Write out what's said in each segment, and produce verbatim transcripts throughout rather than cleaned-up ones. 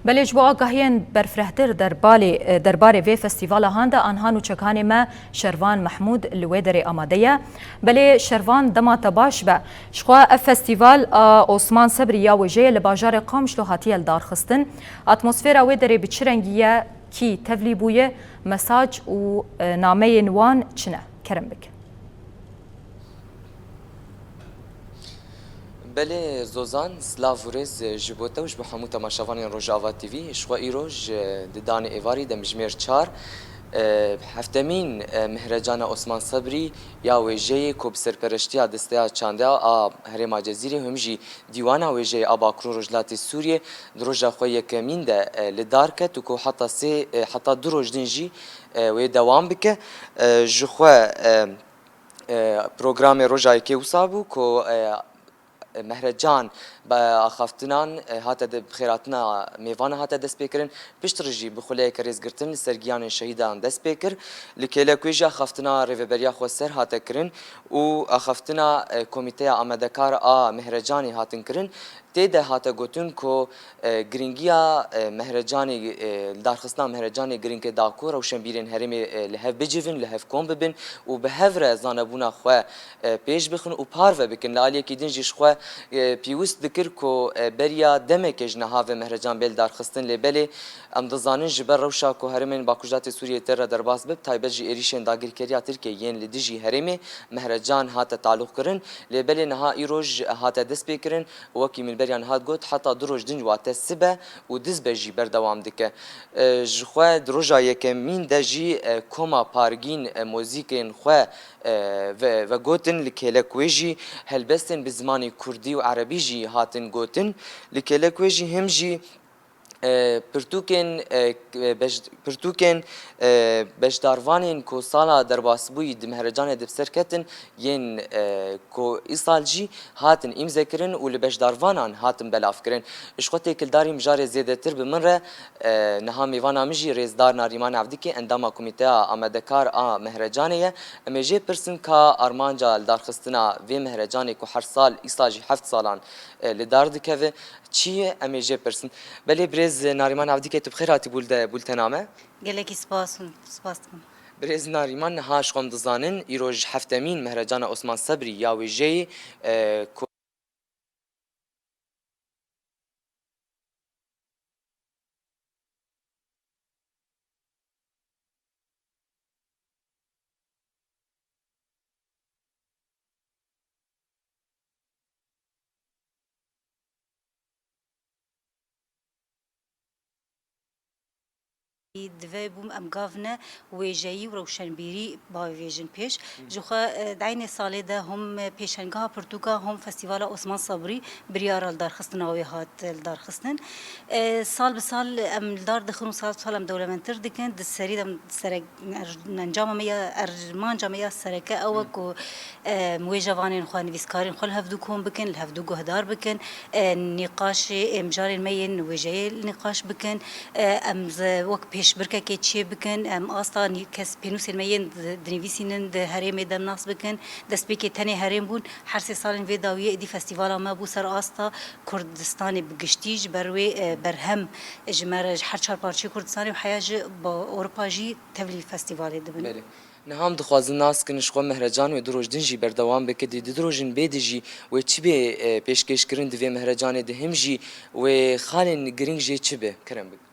Belê ji bo agahiyên berfirehtir derbalê, derbarê vê festîvala han de anha nûçekanê me Şervan Mehmûd li wê derê amade ye. Belê Şervan, dema te baş be. Jixwe ev festîval a Osman Sebrî ya wêjeyê li bajarê Qamişlo hatiye lidarxistin. Atmosfera wê derê bi çi rengî ye? Kî tevlî bûye? Mesaj û, e, nameyên wan çi ne? Kerem bike. Belê Zozan, silav û rêz ji bo te û ji bo hemû temaşevanên Rojava T V. Ji xwe îroj, e, di danê êvarî demjimêr çar, e, heftemîn, e, Mehrecana Osman Sebrî ya wêjeyê ku bi serpereştiya Desteya Çandeya a Herêma Cezîrê him jî Dîwana Wêjeyê a Bakur û Rojhilatê Sûriyê di roja xwe yekemîn de, e, li dar ket û ku heta sê, e, heta du roj din jî, e, wê dewam bike. E, ji xwe, e, e, programê roja yekê wisa bû ku, e, Mehrecan bi axaftinan, e, hate de, bi xêrhatina mêvanan hate destpêkirin. Piştre jî bi xuleyeke rêzgirtin li ser giyanên şehîdan dest pê kir. Li kêlek wê jî axaftina Rêveberiya Xweser hate kirin û axaftina, e, Komîteya Amadekar a Mehrecanê hatin kirin. Tê de hate gotin ku, e, giringiya, e, Mehrecanê, e, lidarxistina Mehrecanê giring e da ku rewşenbîrên herêmê, e, li hev bicivin, li hev kom bibin û bi hev re zanebûna xwe, e, pêş bixin û parve bikin. Li aliyekî din jî ji xwe, e, pêwist dikir ku, e, beriya demekê ji niha ve Mehrecan bê lidarxistin, lê belê em dizanin ji ber rewşa ku herêmên Bakurjilatê Sûriyê tê re derbas be, bi taybet jî êrîşên dagirkeriya Tirkiyê yên li dijî herêmê Mehrecan hate talûq kirin. Lê belê niha îroj hate destpêkirin. Wekî min beriya niha got, heta du roj din wate sibe û dizbe jî berdewam dike. E, ji xwe di roja yekemîn de jî, e, Koma Pargîn, e, mozîkên xwe, e, ve, vegotin, li kêlek wê jî helbestên bi zimanê kurdî û erebî jî hatin gotin. Li kêlek wê jî him jî, e, pirtûkên, e, beş-, pirtûkên, e, beşdarvanên ku sala derbasbûyî di Mehrecanê de bi ser ketin, yên, e, ku îsal jî hatin îmzekirin û li beşdarvanan hatin belavkirin. Ji xwe têkildarî mijarê zêdetir bi min re, e, niha mêvana min jî rêzdar Narîman Evdikê, endama Komîteya Amadekar a Mehrecanê ye. Em ê jê pirsin ka armanca lidarxistina vê Mehrecanê ku her sal, îsal jî heft salan, e, li dar dikeve, çi ye? Em ê jê pirsin. Belê birêz Narîman Evdikê, tu bi xêr hatî bûl de, bûltena me. Gelekî spas, spas dikim. Birêz Narîman, niha ji xwe em dizanin, îro ji heftemîn Mehrecana Osman Sebrî ya wêjeyê, e, ku Divê bûm em gavne wêjeyî û rewşenbîrî bavêjin pêş. Hı. Ji xwe, e, di eynê salê de hom pêşengeha pirtûka, hom Festîvala Osman Sabrî biryara lidarxistina wê hat lidarxistin. E, sal bi sal em li dar dixin û sal bi sal em dewlemendtir dikin. Di serî de em serek-, er-, encama me ya, armanca me ya sereke ew e Hı. ku, e, em wêjevanên xwe, nivîskarên xwe li hevdû kom bikin, li hevdû guhdar bikin. E, nîqaşê, e, mijarên me yên wêjeyê li nîqaş bikin. E, em ze-, wek pêşbirkekê çê bikin, em asta nî-, kes pênûsên me yên di-, dinivîsînin di herêmê de nas bikin. Destpêkê tenê herêm bûn, her sê salên vê dawiyê êdî festîvala me bû ser asta Kurdistanê bi giştî, ji ber wê, e, berhem ji me re, ji her çar parçeyê Kurdistanê û heya ji ba-, Ewropa jî tevlî festîvalê dibin. Belê. Niha em dixwazin nas kin ji xwe Mehrecan wê du roj din jî berdewam bike, di du rojên bê de jî wê çi bê, e, pêşkêşkirin di vê Mehrecanê de, him jî wê xalên giring jê çi be? Kerem bike.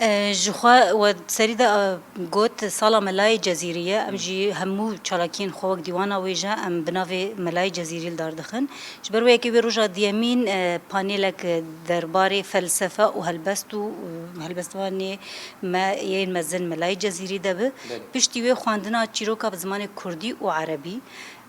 E, ji xwe we serî de, e, got, sala Melayê Cezîrî ye. Em Hı. jî hemû çalakiyên xwe wek dîwana wêje em bi navê Melayê Cezîrî li dar dixin. Ji ber wê yekê wê roja diyemîn, e, panelek derbarê felsefe û helbest û, û helbestvanê me yên mezin Melayê Cezîrî de bi. Belê. Piştî wê xwendina çîroka bi zimanê kurdî û erebî.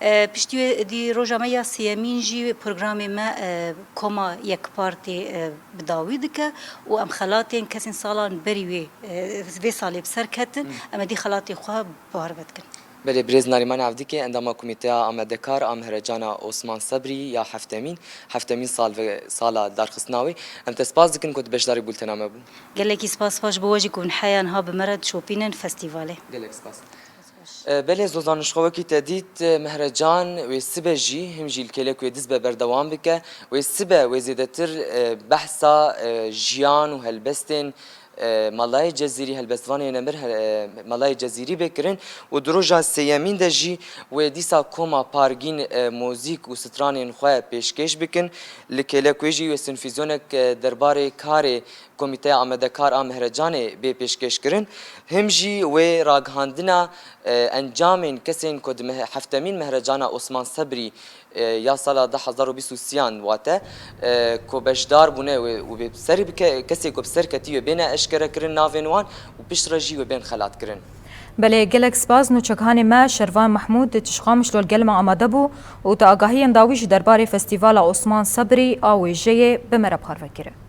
E, piştî wê dî roja me ya sêyemîn jî programê me, e, koma yekpartê, e, bi dawî dike û em xelatên kesên salan berî wê, e, vê salê bi ser ketin, Hı. em ê dî xelatê xwe parve dikin. Belê, birêz Narîman Evdikê, endama Komîteya Amadekar a Mehrecana Osman Sebrî ya heftemîn, heftemîn sal ve sala darxistina wê. Em te spas dikin ku tu beşdarî bûltena me bû. Gelekî spas, spas ji bo we jî ku hûn heya niha bi me re dişopînin festîvalê. Gelek spas. Spas baş. E, belê Zozan, ji xwe wekî te dît, e, mehrecan wê sibe jî him jî li kêlek wê diz be berdewam bike. Wê sibe wê zêdetir, e, behsa, e, jiyan û helbestên, e, Melayê Cezîrî, helbestvanê nemir, he-, e, Melayê Cezîrî bê kirin û di roja sêyemîn de jî wê dîsa koma Pargîn, e, muzîk û stranên xwe pêşkêş bikin. Li kêlek wê jî wê sinfîzyonek, e, derbarê karê Komîteya Amadekar a Mehrecanê bê pêşkêşkirin. Him jî wê ragihandina, e, encamên kesên ku di meh-, heftemîn Mehrecana Osman Sebrî, e, ya sala du hezar û bîst û sêyan wate, e, ku beşdar bûne wê û bê ser bike, kesê ku bi ser ketî wê bêne eşkerekirin navên wan û piştre jî wê bên xelatkirin. Belê, gelek spas. Nûçegihanê me Şervan Mehmûd di Çişqamişlo li gel me amade bû û te agahiyên dawî ji derbarê Festîvala Osman Sebrî a wêjeyê bi me re parve kir.